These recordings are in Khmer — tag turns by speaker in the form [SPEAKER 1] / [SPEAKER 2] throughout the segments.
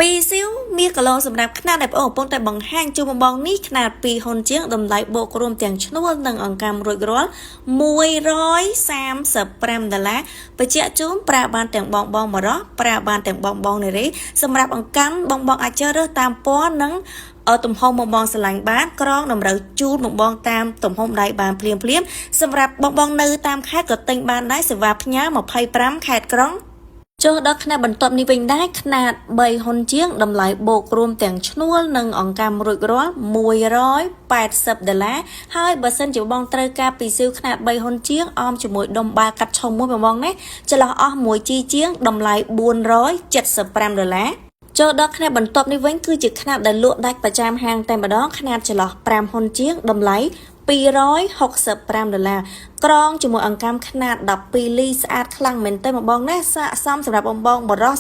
[SPEAKER 1] ពីស៊ីវមាសគីឡូសម្រាប់ខ្នាតដែលបងកំពុងតែបង្ហាញជូនបងបងនេះខ្នាត2ហ៊ុនជាងតម្លៃបូករួមទាំងឈ្នួលនិងអង្កាំរួចរាល់135ដុល្លារបច្ចៈជូនប្រើបានទាំងបងបងបរោះប្រើបានទាំងបងបងនារីសម្រាប់អង្កាំបងបងអាចជ្រើសរើសតាមពណ៌និងទំហំបងបងស្រឡាញ់បានក្រងតម្រូវជូនបងបងតាមទំហំដៃបានភ្លាមភ្លាមសម្រាប់បងបងនៅតាមខេត្តក៏ទិញបានដែរសេវាផ្ញើ25ខេត្តក្រុងចូលដល់ខ្នាតបន្ទាប់នេះវិញដែរខ្នាត3ហ៊ុនជាងតម្លៃបូករួមទាំងឈ្នួលនិងអង្កាំរួចរាល់180ដុល្លារហើយបើសិនជាបងត្រូវការពីស៊ីវខ្នាត3ហ៊ុនជាងអមជាមួយដុំបាល់កាត់ឆុងមួយបងបងណាចន្លោះអស់1ជីជាងតម្លៃ475ដុល្លារចូលដល់ខ្នាតបន្ទាប់នេះវិញគឺជាខ្នាតដែលលក់ដាច់ប្រចាំហាងតែម្ដងខ្នាតចន្លោះ5ហ៊ុនជាងតម្លៃ265ដុល្លារក្រងជាមួយអង្កាំខ្នាត12លីស្អាតខ្លាំងមែនទែនបងបងណាស័ក្តិសមសម្រាប់បងបងបរោះ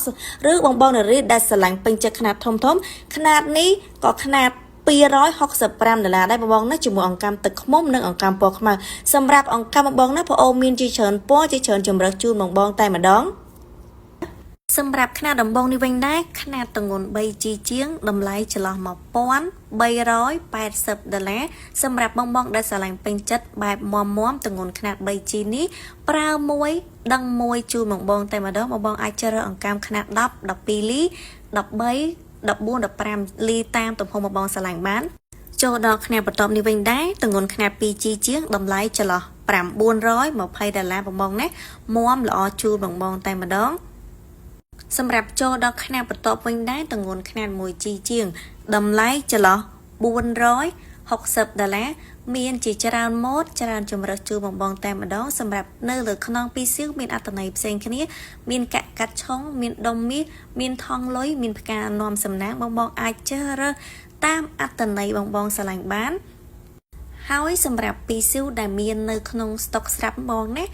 [SPEAKER 1] ឬបងបងនារីដែលស្រឡាញ់ពេញចិត្តខ្នាតធំធំខ្នាតនេះក៏ខ្នាត265ដុល្លារដែរបងបងណាជាមួយអង្កាំទឹកឃ្មុំនិងអង្កាំពណ៌ខ្មៅសម្រាប់អង្កាំបងបងណាបងអូនមានជាច្រើនពណ៌ជាច្រើនជម្រើសជូនបងបងតែម្ដងសម្រាប់ខ្នាតដំបងនេះវិញដែរខ្នាតទម្ងន់ 3G ជាងតម្លៃចន្លោះ1380ដុល្លារសម្រាប់បងបងដែលស្រឡាញ់ពេញចិត្តបែបមមមទម្ងន់ខ្នាត 3G នេះប្រើមួយដឹងមួយជូនបងបងតែម្ដងបងបងអាចជ្រើសរើសអង្កាំខ្នាត10 12លី13 14 15លីតាមទំហំបងបងស្រឡាញ់បានចូលដល់ខ្នាតបន្ទាប់នេះវិញដែរទម្ងន់ខ្នាត 2G ជាងតម្លៃចន្លោះ920ដុល្លារបងបងណាមមល្អជូនបងបងតែម្ដងសម្រាប់ចូលដល់ខ្នាតបន្ទាប់វិញដែរទម្ងន់ខ្នាត 1G ជាងតម្លៃចន្លោះ460ដុល្លារមានជាច្រើនម៉ូតច្រើនជម្រើសជូនបងបងតែម្ដងសម្រាប់នៅលើខ្នងពីរសៀវមានអត្ថន័យផ្សេងគ្នាមានកាក់កាត់ឆុងមានដុំមាសមានថង់លុយមានផ្កានាំសំណាងបងបងអាចជ្រើសរើសតាមអត្ថន័យបងបងស្រឡាញ់បានហើយសម្រាប់ពីស៊ីវដែលមាននៅក្នុងស្តុកស្រាប់បងណា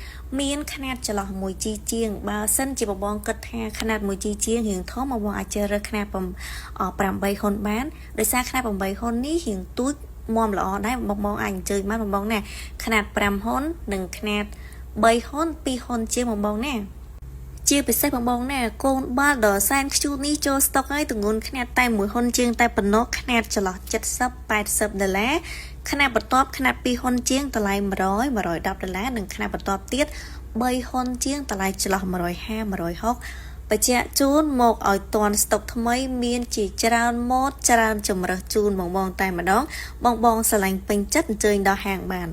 [SPEAKER 1] មានខ្នាតចន្លោះ 1G ជាងបើសិនជាបងបងគិតថាខ្នាត 1G ជាងរៀងធំបងបងអាចជ្រើសរើសខ្នាត8ហ៊ុនបានដោយសារខ្នាត8ហ៊ុននេះរៀងទូចមមល្អដែរបងបងអាចអញ្ជើញបានបងបងណាខ្នាត5ហ៊ុននិងខ្នាត3ហ៊ុន2ហ៊ុនជាងបងបងណាជាពិសេសបងបងណាកូនបាល់ដ៏សែនខ្ជូតនេះចូលស្តុកហើយទម្ងន់ខ្នាតតែ1ហ៊ុនជាងតែប៉ុណ្ណោះខ្នាតចន្លោះ70 80ដុល្លារខ្នាតបន្ទាប់ខ្នាត2ហ៊ុនជាងតម្លៃ100 110ដុល្លារនិងខ្នាតបន្ទាប់ទៀត3ហ៊ុនជាងតម្លៃចន្លោះ150 160បច្ចៈជូនមកឲ្យតន់ស្តុកថ្មីមានជាច្រើនម៉ូតច្រើនជម្រើសជូនបងបងតែម្ដងបងបងស្រឡាញ់ពេញចិត្តអញ្ជើញដល់ហាងបាន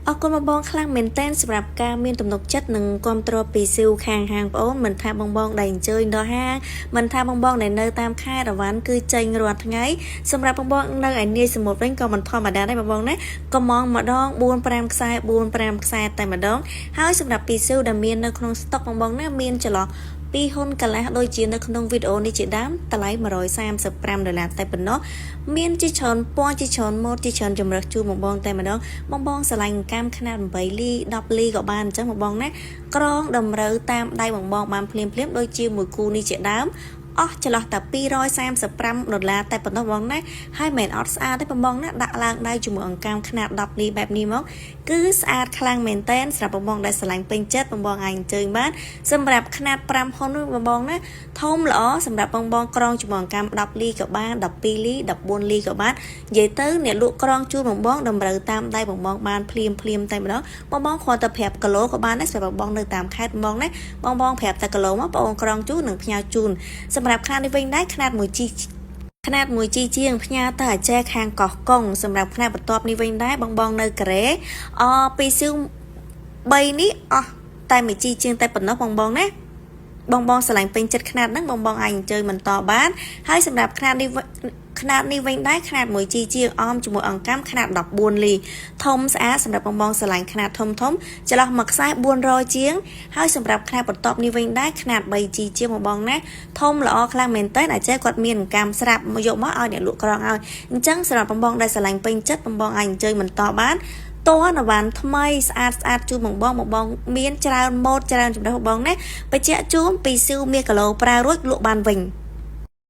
[SPEAKER 1] អរគុណបងបងខ្លាំងមែនទែនសម្រាប់ការមានទំនុកចិត្តនិងគាំទ្រពីស៊ីវខាងហាងបងអូនមិនថាបងបងដែលអញ្ជើញដល់ហាងមិនថាបងបងដែលនៅតាមខេត្តរវ៉ាន់គឺចេញរាល់ថ្ងៃសម្រាប់បងបងនៅឯនាយសមុទ្រវិញក៏មិនធម្មតាដែរបងបងណាកំងម្ដង4 5ខ្សែ4 5ខ្សែតែម្ដងហើយសម្រាប់ពីស៊ីវដែលមាននៅក្នុងស្តុកបងបងណាមានចន្លោះ2ហ៊ុនកន្លះដូចជានៅក្នុងវីដេអូនេះជាដើមតម្លៃ135ដុល្លារតែប៉ុណ្ណោះមានជាច្រើនពណ៌ជាច្រើនម៉ូតជាច្រើនជម្រើសជូនបងបងតែម្ដងបងបងស្រឡាញ់កាំខ្នាត8លី10លីក៏បានអញ្ចឹងបងបងណាក្រងតម្រូវតាមដៃបងបងបានភ្លាមភ្លាមដូចជាមួយគូនេះជាដើមអស់ចន្លោះតែ235ដុល្លារតែប៉ុណ្ណោះបងណាហើយមិនអត់ស្អាតទេបងបងណាដាក់ឡើងដៃជាមួយអង្កាំខ្នាត10លីបែបនេះមកគឺស្អាតខ្លាំងមែនតែនសម្រាប់បងបងដែលស្រឡាញ់ពេញចិត្តបងបងអាចអញ្ជើញបានសម្រាប់ខ្នាត5ហ៊ុននោះបងបងណាធំល្អសម្រាប់បងបងក្រងជាមួយអង្កាំ10លីក៏បាន12លី14លីក៏បាននិយាយទៅអ្នកលក់ក្រងជូនបងបងតម្រូវតាមដៃបងបងបានភ្លាមភ្លាមតែម្ដងបងបងគ្រាន់តែប្រាប់គីឡូក៏បានដែរសម្រាប់បងបងនៅតាមខេត្តបងណាបងបងប្រាប់តែគីឡូមកបងក្រងជូននិងផ្ញើជូនសម្រាប់ខ្នាតនេះវិញដែរខ្នាត1ជីខ្នាត1ជីជាងផ្ញើទៅអាចែខាងកោះកុងសម្រាប់ខ្នាតបន្ទាប់នេះវិញដែរបងបងនៅកូរ៉េអពីស៊ីវ3នេះអស់តែ1ជីជាងតែប៉ុណ្ណោះបងបងណាបងបងស្រឡាញ់ពេញចិត្តខ្នាតហ្នឹងបងបងអាចអញ្ជើញបន្តបានហើយសម្រាប់ខ្នាតនេះខ្នាតនេះវិញដែរខ្នាត 1G ជាងអមជាមួយអង្កាំខ្នាត14លីធំស្អាតសម្រាប់បងបងស្រឡាញ់ខ្នាតធំធំចន្លោះមួយខ្សែ400ជាងហើយសម្រាប់ខ្នាតបន្ទាប់នេះវិញដែរខ្នាត 3G ជាងបងបងណាធំល្អខ្លាំងមែនតើអាចចេះគាត់មានអង្កាំស្រាប់មកយកមកឲ្យអ្នកលក់ក្រងឲ្យអញ្ចឹងសម្រាប់បងបងដែលស្រឡាញ់ពេញចិត្តបងបងអាចអញ្ជើញបន្តបានតនវ៉ាន់ថ្មីស្អាតស្អាតជូនបងបងបងបងមានច្រើនម៉ូតច្រើនជម្រើសបងបងណាបច្ចៈជូនពីស៊ីវមាសគីឡូប្រើរួចលក់បានវិញ។